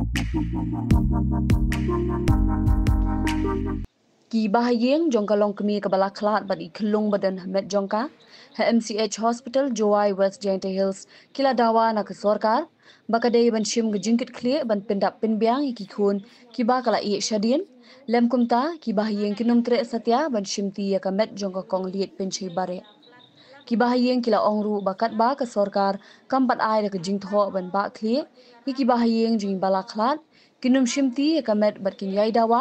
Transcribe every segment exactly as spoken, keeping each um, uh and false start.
Ki bahaïing jong ka longkmie kaba la khlad bad i khyllung ba don ha met jong ka ha M C H Hospital Jowai, West Jaintia Hills ki la dawa na ka sorkar ba ka dei ban shim ka jingkitkhlieh ban pyndap pynbiang ïa ki khun kiba ka la ïeh shadien. Lem kumta ki bahaïing kin ym treh satia ban shimti ïa ka met jong ka Kong Lietpynshoi Bareh. Ki bahaïing ki la ong ruh ba katba ka sorkar kam pat ai da ka jingthoh ban bah khlieh ïa ki bahaïing jong i ba la khlad, kin ym shimti ïa ka met bad kin ïai dawa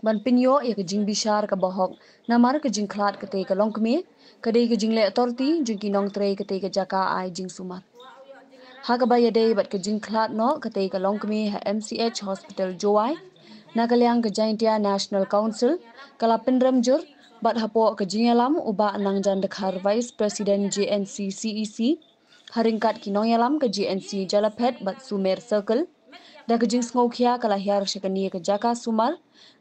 ban pynïoh ïa ka jingbishar kaba hok namar ka jingkhlad katei ka longkmie ka dei ka jingleh torti jong ki nongtrei katei ka jaka ai jingsumar. Ha kaba ïadei bad ka jingkhlad noh katei ka longkmie ha M C H Hospital Jowai, na ka liang ka Jaintia National Council ka la pynrem jur bad hapoh ka jingïalam u Bah Nangjan Dkhar, Vice President J N C C E C, ha ryngkat ki nongïalam ka J N C Jalaphet bad Sumer Circle, da ka jingsngewkhia ka la hiar sha kane ka jaka sumar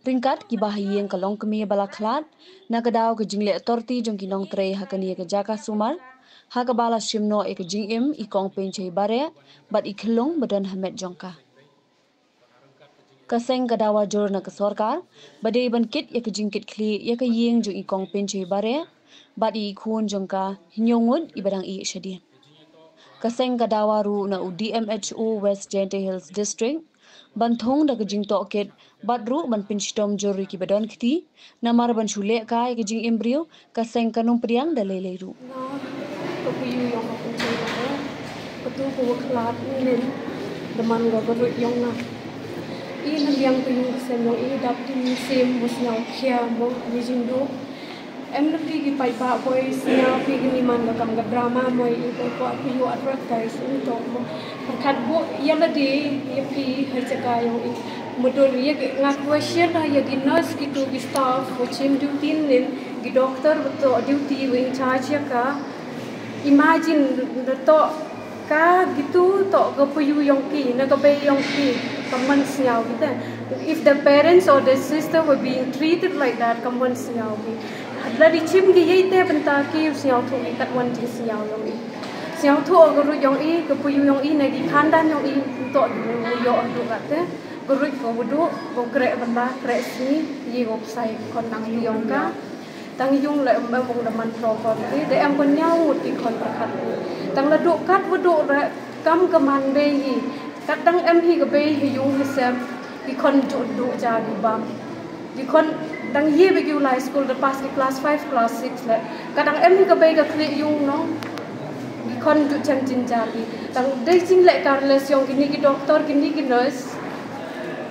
ryngkat ki bahaïing ka longkmie ba la khlad na ka daw ka jingleh torti jong ki nongtrei ha kane ka jaka sumar, ha kaba la shim noh ïa ka jingim i Kong Pynshoi Bareh bad i khyllung ba don ha met jong ka. Ka seng ka dawa jur na ka sorkar ba dei ban kit ïa ka jingkitkhlieh ïa ka ïing jong i Kong Pynshoi Bareh bad i khun jong ka hynñiew ngut iba dang ïeh shadien. Ka seng ka dawa ruh na u D M H O West Jaintia Hills District ban thung da ka jingtohkit bad ruh ban pynshitom jur ïa kiba don kti namar ban shu leh kai ïa ka jingim briew, ka seng kan ym pdiang da lei lei ruh. Nga, ka phi ïoh ka pynchai ka, ka tu ka wa khlad nin da man ka ka ruh ïong nga. I na liang ka ïung ka sem ïong i dap ti ni sem bus nga u khia mo ni jing du. Em na phi ki paidbah boi sñiaw phi ki ni man ka kam ka drama mo i ko ko phi ïoh advertise un to mo. Pyrkhat bu ïa la de ïa phi ha jaka ïong i. Mudur ïa ki nga question ha ïa ki nurse ki tu ki staff ko chim duty nin ki doctor betul duty wing charge ïa ka. Imagine betul ka gitu to ka payu ïong ki na ka bei ïong ki ka man sñiaw kita. If the parents or the sister were being treated like that ka man sñiaw ki. Hadla di chim ki yei te benta ki sñiaw thu ki kat wan di sñiaw ïong i. Sñiaw thu ka ru ïong i ka payu ïong i na ki khandan ïong i to di ïong i ïong i. Ka ruh ka wudu ka kreh benda kreh sni yi ka psai kon nang ïong ka. Tang ïung le em em da man pro kon ti de em kon ñiaw ngut ki khon pyrkhat. Tang la duh kat wudu re kam ka man bei hi. Kat dang em hi ka bei hi ïung hi sem ki khon ju duh ja ki bam. Ki khon dang ye be ki u lai school da pass ki class five class six le. Kat dang em hi ka bei ka khlieh ïung no. Ki khon ju chem jin ja ki. Tang dei jing le careless ïong kini ki doctor kini ki nurse.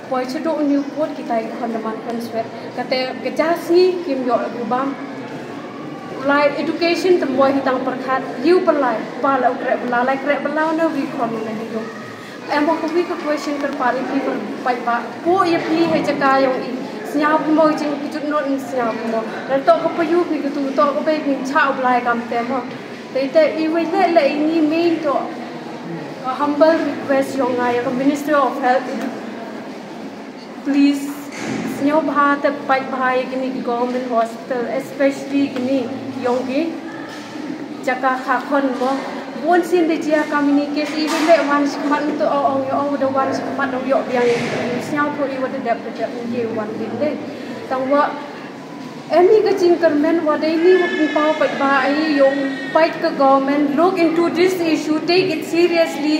Poi chudu u niu put kita i khon da man khon swet. Kate ka ja sngi kim ïoh la u bam. Lai education tam boi hi tang pyrkhat. Ïu pyrlai pa la u kreh bela lai kreh bela u na wi khon u na hi ïoh. Em ko wi ka question kyrpad ïa phi kyrpad ba. Pu ïa phi ha jaka ïong i. Sñiaw phi mo jing ki jut not sñiaw phi mo. Dan to ka payu phi ka tu to ka bei phi cha u blai kam te mo. Te te i wei le le i ni main to. A humble request ïong nga ïa ka Minister of Health. Please, sñiaw bha te pait bha ïa kini ki government hospital, especially kini ïong ki jaka kha khon mo. Bun sien de jia kam ini case i wei le wan shikmat ntu o ong ïa o da wan shikmat ong ïoh biang ïa sñiaw tho i wa da dep da dep ngi wan din de. Tang wa em hi ka jingkyrmen wa dei ni wa pynpaw pait ba ai ïong pait ka government look into this issue, take it seriously.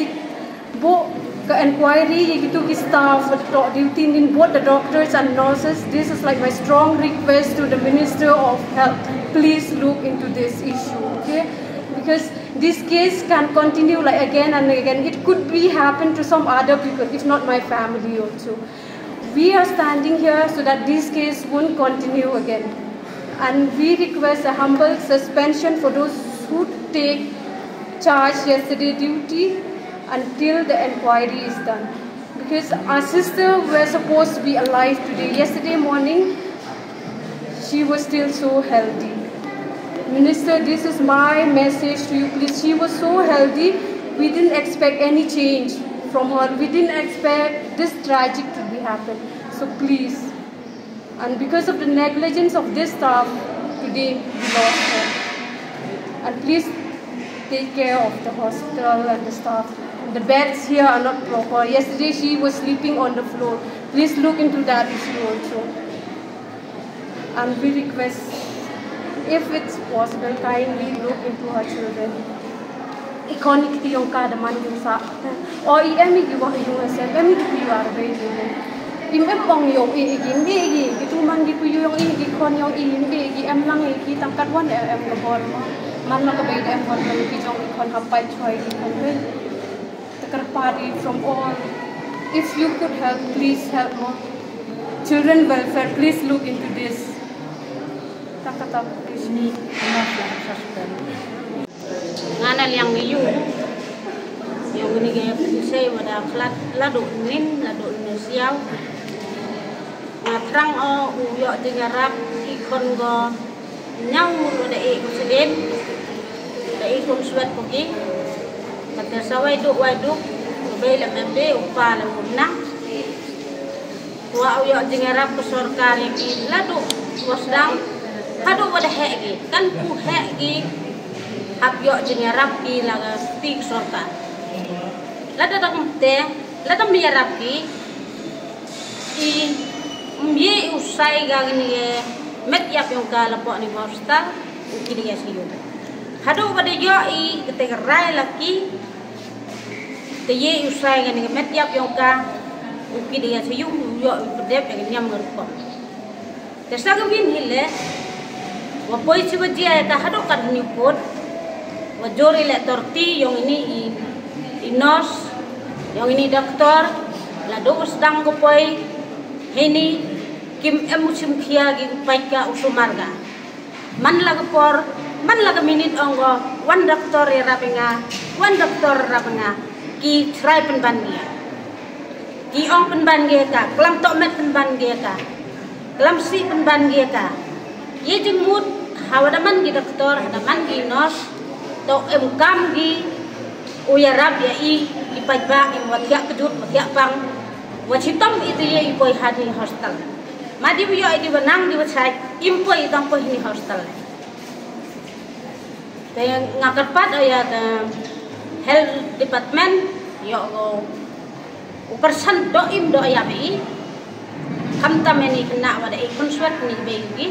Bo ka inquiry ïa kitu ki staff wa to duty nin both the doctors and nurses. This is like my strong request to the Minister of Health. Please look into this issue, okay? Because this case can continue like again and again. It could be happen to some other people, if not my family also. We are standing here so that this case won't continue again. And we request a humble suspension for those who take charge yesterday duty until the inquiry is done. Because our sister were supposed to be alive today. Yesterday morning, she was still so healthy. Minister, this is my message to you, please. She was so healthy. We didn't expect any change from her. We didn't expect this tragic to be happened. So please, and because of the negligence of this staff, today we lost her. And please take care of the hospital and the staff. The beds here are not proper. Yesterday she was sleeping on the floor. Please look into that issue also. And we request, if it's possible, kindly look into her children. I khon i kti ïong ka da man ïong sa. O i em i ki wah ïong asem, em i ki ïong ar bei ïong. Im em ong ïong i ki, im i ki, ki tu man ki pu ïong i ki khon ïong i, im i ki, em lang i ki tang kat wan em em ka bor mo. Man ma ka bei da em bor mo ki jong i khon hap pai choi ki khon bei. The Karpati from all. If you could help, please help mo. Children welfare, please look into this. Tang kat tang, please. Nga na liang ïu. Ïong ni ge sei wada flat ladu nin ladu nin siau. Nga thrang o u ïoh jingïarap i khon go ñiaw u da e u sdien. Da e kum swet ko ki. Kata sa wai duk wai duk. Ko bei la membe u pa la u nang. Wa u ïoh jingïarap ka sorkar ïa ki ladu wa sdang haduh wa da heh ki kan ku heh ki hap ïoh jingïarap ki la ka sti ka sorkar. Lada dang te lada ym ïarap ki i ym ye u sai ga ni met ïap ïong ka la pok ni hospital u ki da ïa siu. Haduh wa da ïoh i kata ka rai la ki Te ye u sai kane ka met ïap ïong ka u ki da ïa sa ïung u ïoh u pdep ïa ka niam nga rukom. Te sa ka win hi le wa poi chi wa jia ïa ka haduh kat hynñiew pud wa jur i le torti ïong ini i, i nurse ïong ini doktor la du u sdang ko poi hini kim em u chim khia ki u paika u sumar ka. Man la ka por, man la ka minit ong ko, wan doktor ïarap ïa nga, wan doktor ïarap ïa nga, ki trai pynban ïa. Ki ong pynban ïa ka, klam tok met pynban ïa ka, klam si pynban ïa ka. Ye jingmut, hawa da man ki doktor, hawa da man ki nurse, to em kam ki, u ïarap ïa i, i paidbah, i wa thiah kjut, wa thiah pang, wa chitom i te ye i poi ha ni hostel. Ma di wa ïoh i di wa nang di wa chai, im poi i tong poi ha ni hostel. Te nga kyrpad ïa ka health department ïoh ko u kyrsan doh im doh ïa bei. Khamtam ïa ni khynnah wa da i khun swet ni bei ki.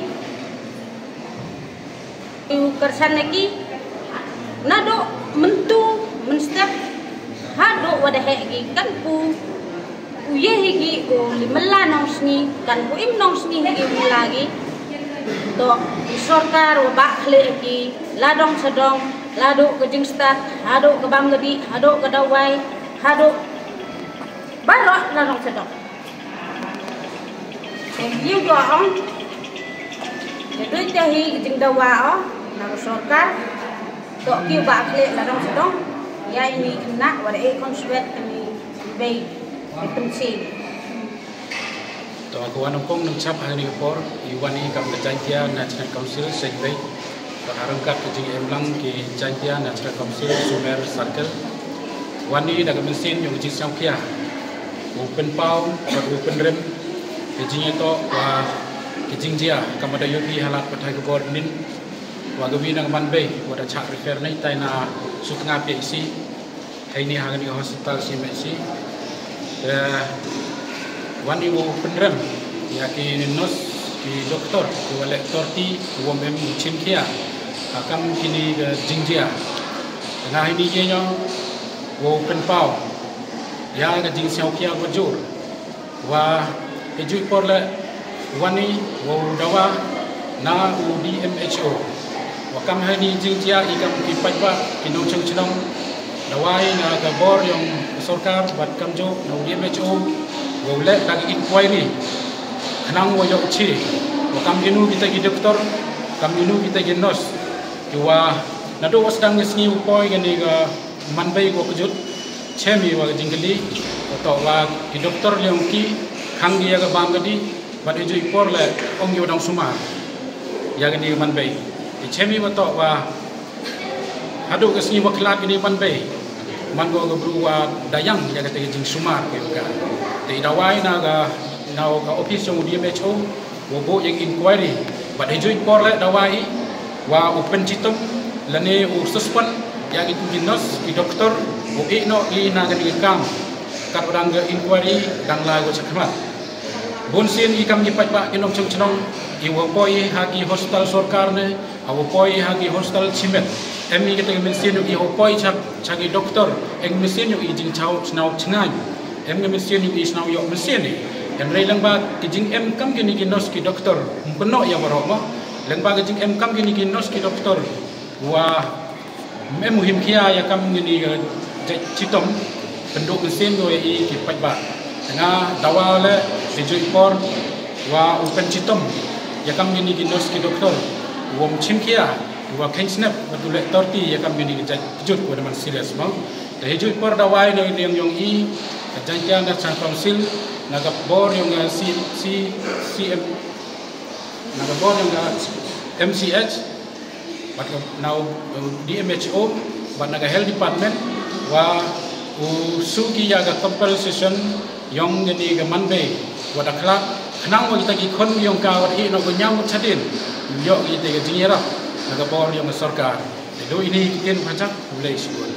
U kyrsan ïa ki naduh mynta mynstep haduh wa da heh ki kan pu. U ye hi ki u li mela nongsngi kan u im nongsngi hi ki u mela ki. To i sorkar wa bah khleh ki la dong sa dong la duh ka jingstad haduh ka bam ka dih haduh ka dawai haduh baroh la dong sa dong. Te yu go ong te dui te hi ka jingdawa o na ka sorkar. To ki u bah khleh la dong sa dong ïa ini khynnah wa da e khon swet kani bei. Te pynsi. To ka wan ong kong nang chap ha ni ka por i wan i kam ka Jaintia National Council Seiñ Bei. Ka harang kat ka jing em lang ki Jaintia National Council Sumer Circle. Wan i da ka mynsiem ïong ka jingsngewkhia u pynpaw bad u pynrem ka jingïatoh wa ka jingjia kama da ïohi halat pathai ka bor nin. Wa ka wi na ka man bei wa da chak refer na itai na sutnga P H C. Hai ni ha kani ka hospital C M H C. Te wan i u pynrem ïa ki nurse ki doktor ki wa leh torti ki wa mem chim khia ha kam kini ka jingjia. Te nga hai ni ye ñiong u pynpaw ïa ka jingsngewkhia wa jur. Wa ka juh por le wan i wa u dawa na u D M H O. Wa kam ha ni jingjia i kam ki paidbah ki nongchong chnong dawa i na ka bor ïong sorkar bad kam juh na u D M H O. Wa u leh da ka inquiry khnang wa ïoh chi wa kam inu kita ki doktor kam inu kita ki nurse. Ki wa naduh wa sdang ngi sngi u poi kani ka man bei ko kjut. Chem i wa ka jingkylli wa toh wa ki doktor liang ki khang ki ïa ka bam ka dih bad i juh i por le ong ïa u dang sumar ïa kani ka man bei. I chem i wa toh wa haduh ka sngi wa khlad kani ka man bei man ko ka bru wa dayang ïa kata ka jingsumar ka ïa ka. Te i dawai na ka na ka office jong u D M H O. Wa buh ïa ki inquiry bad ha juh i por le dawai wa u pynchitom lane u suspend ïa ki tu ki nurse ki doktor U ïeh noh i na kane ka kam, kat u dang ka inquiry dang lai u chakhmat. Bun sien i kam ki paidbah ki nongshong shnong, i wa poi ha ki hospital sorkar ne, ha wa poi ha ki hospital shimet. Em i kata ka mynsiem ïoh i wa poi cha, cha ki doktor, em mynsiem ïoh i jingchaw chnaw chngain. Em ka mynsiem ïoh i chnaw ïoh mynsiem i. Hynrei lyngba ki jingem kam kine ki nurse ki doktor, ym kynnoh ïa baroh mo. Lyngba ki jingem kam kine ki nurse ki doktor, wa em u him khia ïa kam kine ka jait chitom, pynduh mynsiem ïoh i ki paidbah. Nga dawa le, hi ju i por, wa u pynchitom ïa kam kine ki nurse ki doktor, wa ym chim khia, wa kheiñ snep, wa tu le torti ïa kam kine ki jait kjut wa da man serious mo. Te hi ju i por dawa i na ïong ïong i, ka Jaintia National Council, na ka bor ïong ka C, C, C M, na ka bor ïong ka M C H, bad ka na u, uh, D M H O, bad na ka health department, wa u su ki ïa ka compensation ïong kane ka manbei, wa da khlad, khnang wa kita ki khon ïong ka wa da ïeh noh ka ñiaw ngut shadien, ïoh kita ka jingïarap na ka bor ïong ka sorkar. Te do ini ki ktien pajak, u lei shibun.